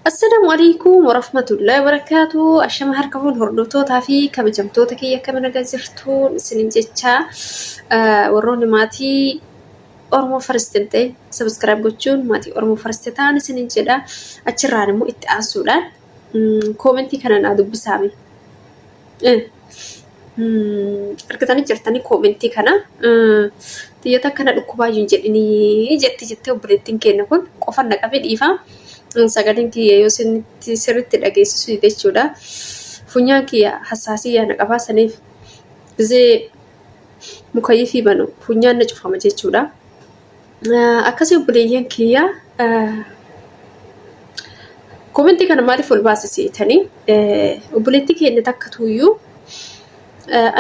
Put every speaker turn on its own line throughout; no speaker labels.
Assalaamu alaikum warahmatullahi wabarakaatu. Ashama harka fuun hordoftootaa fi kabajamtoota kiyya akkam nagaa jirtu isinin jecha warroonni maatii Oromoo First hin ta'in subscribe gochuun maatii Oromoo First ta'an isinin jedha. Achirraan immoo itti aansuudhaan koomentii kana naa dubbisaame. Argatanii jirtanii koomentii kana xiyyata akkana dhukkubaa hin jedhinii jetti jettee obboleettiin keenya kun qofan na qabe dhiifa. Sagaleen kiyya yoo sirriitti sirriitti dhageessisu jechuudha. Funyaan kiyya hassaasiyyaa na qabaa saniif gizee mukayyifii banu funyaan na cufama jechuudha. Akkasii obboleeyyan kiyya komentii kana maaliif ol baasisiitanii obboleettii keenya takka tuuyyuu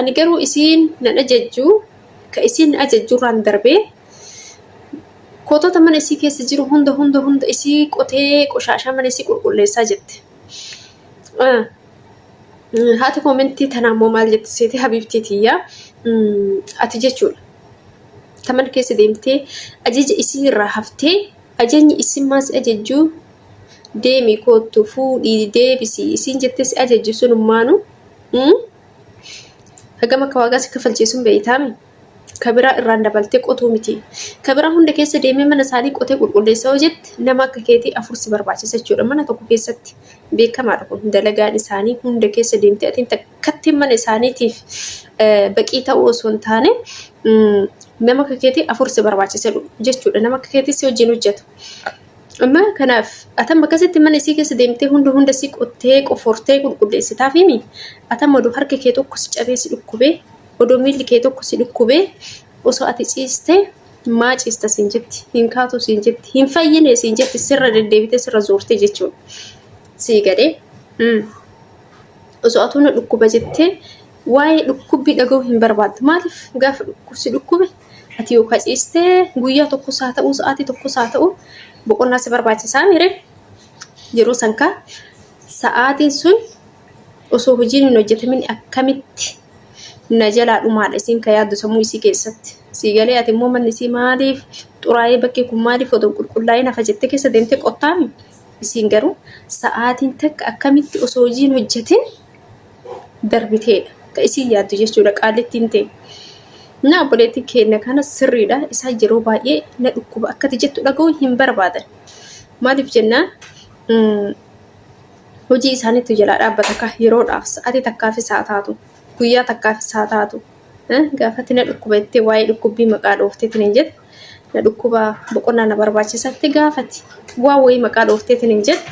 ani garuu isiin nan ajajju ka isiin na ajajjurraan darbee kotota mana isii keessa jiru hunda hunda hunda isii qotee qoshaashaa mana isii qulqulleessaa jette. Haati komentii tanaa immoo maal jette seete habiibtii tiyya ati jechuudha. Ta mana keessa deemtee ajaja isii irraa haftee ajajni isin maa si ajajju deemi koottu fuudhii deebisi isiin jettee si ajajju sunummaanu hagam akka waaqaa si kafalchiisuun beeytaami. Ka biraa irraan dabaltee qotuu miti. Ka biraa hunda keessa deemee mana isaanii qotee qulqulleessa yoo jette nama akka keetii afur si barbaachisa jechuudha. Mana tokko keessatti beekamaadha kun dalagaan isaanii hunda keessa deemtee atiin takkatti mana isaaniitiif baqii ta'uu osoo hin taane nama akka keetii afur si barbaachisa jechuudha. Nama akka keetii si wajjin hojjetu. Amma kanaaf atam akkasitti mana isii keessa deemtee hunda hunda si qottee qofortee qulqulleessitaaf himi atam oduu harki kee tokko si cabee si dhukkubee odoo miilli kee tokko si dhukkubee osoo ati ciistee maa ciista siin jetti hin kaatu siin jetti hin fayyine siin jetti sirra deddeebitee sirra zoortee jechuudha. Sii galee osoo atuu na dhukkuba jettee waa'ee dhukkubbii dhaga'uu hin barbaaddu. Maaliif gaafa si dhukkube ati yookaan ciistee guyyaa tokkos haa ta'u sa'aatii tokkos haa ta'u boqonnaa si barbaachisaa miire yeroo san kaa sa'aatiin sun osoo hojiin hin hojjetamin akkamitti na jalaa dhumaadha isiin ka yaaddu sammuu isii keessatti. Sii galee ati immoo manni isii maaliif xuraa'ee bakki kun maaliif odoo qulqullaa'ee nafa jettee keessa deemtee qottaami. Isiin garuu sa'aatiin takka akkamitti osoo hojiin hojjetin darbiteedha. Ka isiin yaaddu jechuudha qaallittiin ta'e. Na obboleettiin keenya kana sirriidha. Isaan yeroo baay'ee na dhukkuba akkati jettu dhaga'uu hin barbaadan. Maaliif jennaan hojii isaaniitu jalaa dhaabbata ka yeroodhaaf sa'aatii takkaafis haa taatu guyyaa takkaafis haa taatu gaafatti na dhukkuba jettee waa'ee dhukkubbii maqaa dhoofteetiin hin jette na dhukkuba boqonnaa na barbaachisatti gaafati waa wayii maqaa dhoofteetiin hin jette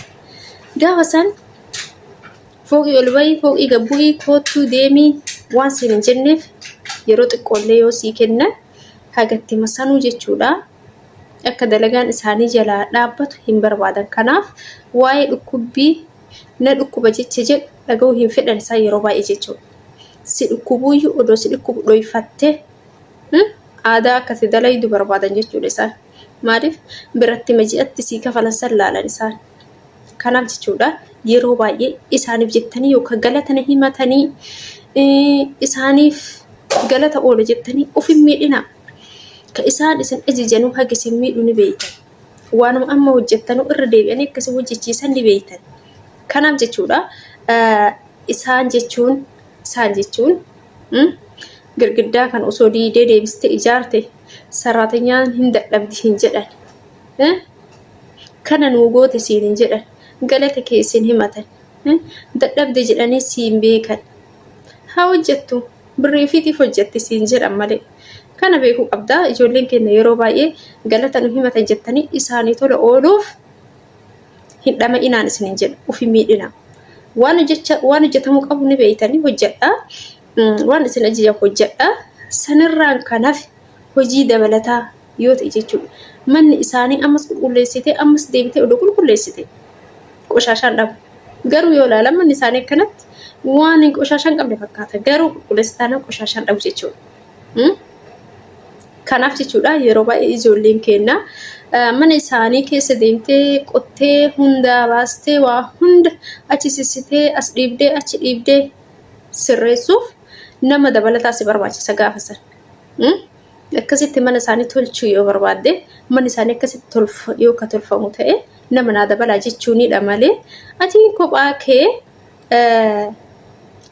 gaafa san fooqii ol bahii fooqii gad bu'ii koottuu deemii waan siin hin jenneef yeroo xiqqoollee yoo sii kennan hagatti masanuu jechuudha. Akka dalagaan isaanii jalaa dhaabbatu hin barbaadan. Kanaaf waa'ee dhukkubbii na dhukkuba jecha jedhu dhaga'uu hin fedhan isaan yeroo baay'ee jechuudha. Si dhukkubuuyyuu odoo si dhukkubu dhoyfattee aadaa akka si dalaydu barbaadan jechuudha isaan. Maaliif biratti maji'atti sii kafalan san laalan isaan. Kanaaf jechuudha yeroo baay'ee isaaniif jettanii yookaan galata na himatanii isaaniif galata oola jettanii of hin miidhinaa. Ka isaan isin ajajanuu haga isin miidhu ni beeytan. Waanuma amma hojjettanuu irra deebi'anii akka isin hojjechiisan ni beeytan. Kanaaf jechuudha isaan jechuun isaan jechuun girgiddaa kan osoo diidee deebistee ijaarte sarraatanyaan hin dadhabdi hin jedhan. Kana nuu goote siin hin jedhan. Galata kee isin himatan. Dadhabde jedhanii siin beekan. Haa hojjettu. Birrii ofiitiif hojjetti siin jedhan malee. Kana beekuu qabda. Ijoolleen keenya yeroo baay'ee galata nu himatan jettanii isaanii tola ooluuf hin dhama'inaan isinin jedha. Of hin miidhina. Waan hojjecha waan hojjetamuu qabu ni beeytanii hojjedha. Waan isin ajajan hojjedha. Sanirraan kan hafe hojii dabalataa yoo ta'e jechuudha. Manni isaanii ammas qulqulleessitee ammas deebitee odoo qulqulleessite qoshaashaan dhabu. Garuu yoo ilaalan manni isaanii akkanatti waan hin qoshaashaan qabne fakkaata. Garuu qulqulleessitaanaan qoshaashaan dhabu jechuudha. Kanaaf jechuudha yeroo baay'ee ijoolleen keenya mana isaanii keessa deemtee qottee hundaa baastee waa hunda achi sissitee as dhiibdee achi dhiibdee sirreessuuf nama dabalataa si barbaachisa gaafa sana. Akkasitti mana isaanii tolchuu yoo barbaadde manni isaanii akkasitti tolfa yoo ka tolfamu ta'e nama naa dabalaa jechuunidha malee ati kophaa kee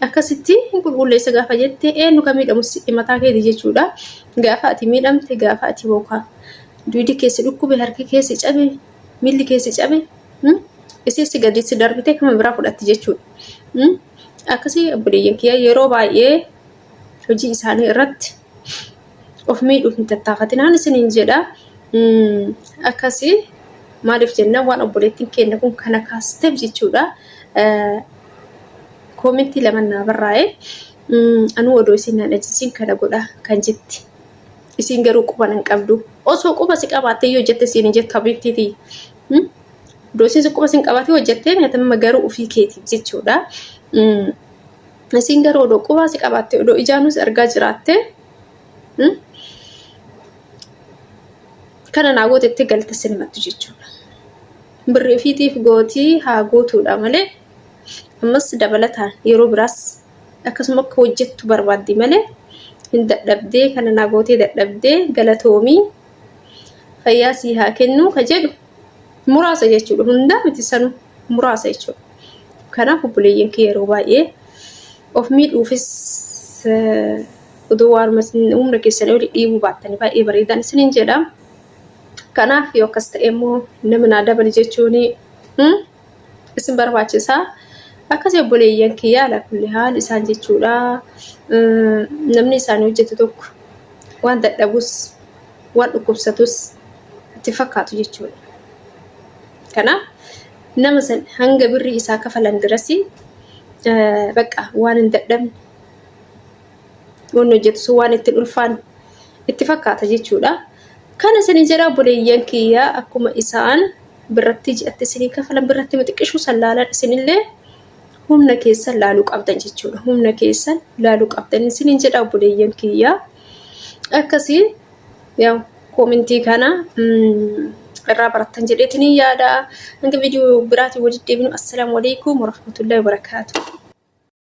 akkasitti hin qulqulleessa gaafa jette eenyu ka miidhamu mataa keeti jechuudha. Gaafa ati miidhamte gaafa ati bookaa duydi keessi dhukkube harki keessi cabe miilli keessi cabe isiin si gadi si darbite kama biraa fudhatti jechuudha. Akkasii obboleeyyan kiyya yeroo baay'ee hojii isaanii irratti of miidhuuf hin tattaafatinaan isiniin jedha. Akkasii maaliif jennaan waan obboleettiin keenya kun kana kaasteef jechuudha. Koomentii lama naa barraa'e. Anuu odoo isin naan ajajiin kana godha kan jetti. Isiin garuu quba nan qabdu. Osoo quba si qabaattee yoo jette siin hin jettu habiibtiitii. Odoo isiin quba sin qabaatee hojjettee amma garuu ofii keetiif jechuudha. Isiin garuu odoo qubaa si qabaatte odoo ijaanus argaa jiraatte kana naa gootettee galata sin himattu jechuudha. Birri ofiitiif gootii haa gootuudha malee ammas dabalataan yeroo biraas akkasuma akka hojjettu barbaaddi malee hin dadhabdee kana naa gootee dadhabdee galatoomii fayyaa sii haa kennuu ka jedhu muraasa jechuudha. Hundaa miti sanu muraasa jechuudha. Kanaaf obboleeyyan kee yeroo baay'ee of miidhuufis odoo waanuma humna keessanii oli dhiibuu baattanii baay'ee bareedaan isiniin jedha. Kanaaf yoo akkas ta'e immoo nama naa dabali jechuun isin barbaachisa. Akkasii obboleeyyan kiyya ala kulli haal isaan jechuudha. Namni isaanii hojjetu tokko waan dadhabus waan dhukkubsatus itti fakkaatu jechuudha. Kanaaf nama san hanga birrii isaa kafalan dirasi bakka waan hin dadhabne wanni hojjetu sun waan ittiin ulfaan itti fakkaata jechuudha. Kana isin jedha obboleeyyan kiyya akkuma isaan birratti ji'atti isinii kafalan birratti mixiqqishuu san laalan isinillee humna keessan laaluu qabdan jechuudha. Humna keessan laaluu qabdan isiniin jedha obboleeyyan kiyya. Akkasii yaa koomentii kana irraa barattan jedheetiin yaada. Hanga viidiyoo biraatiin walitti deebinu assalaamu alaikum warahmatullahi wabarakaatuh.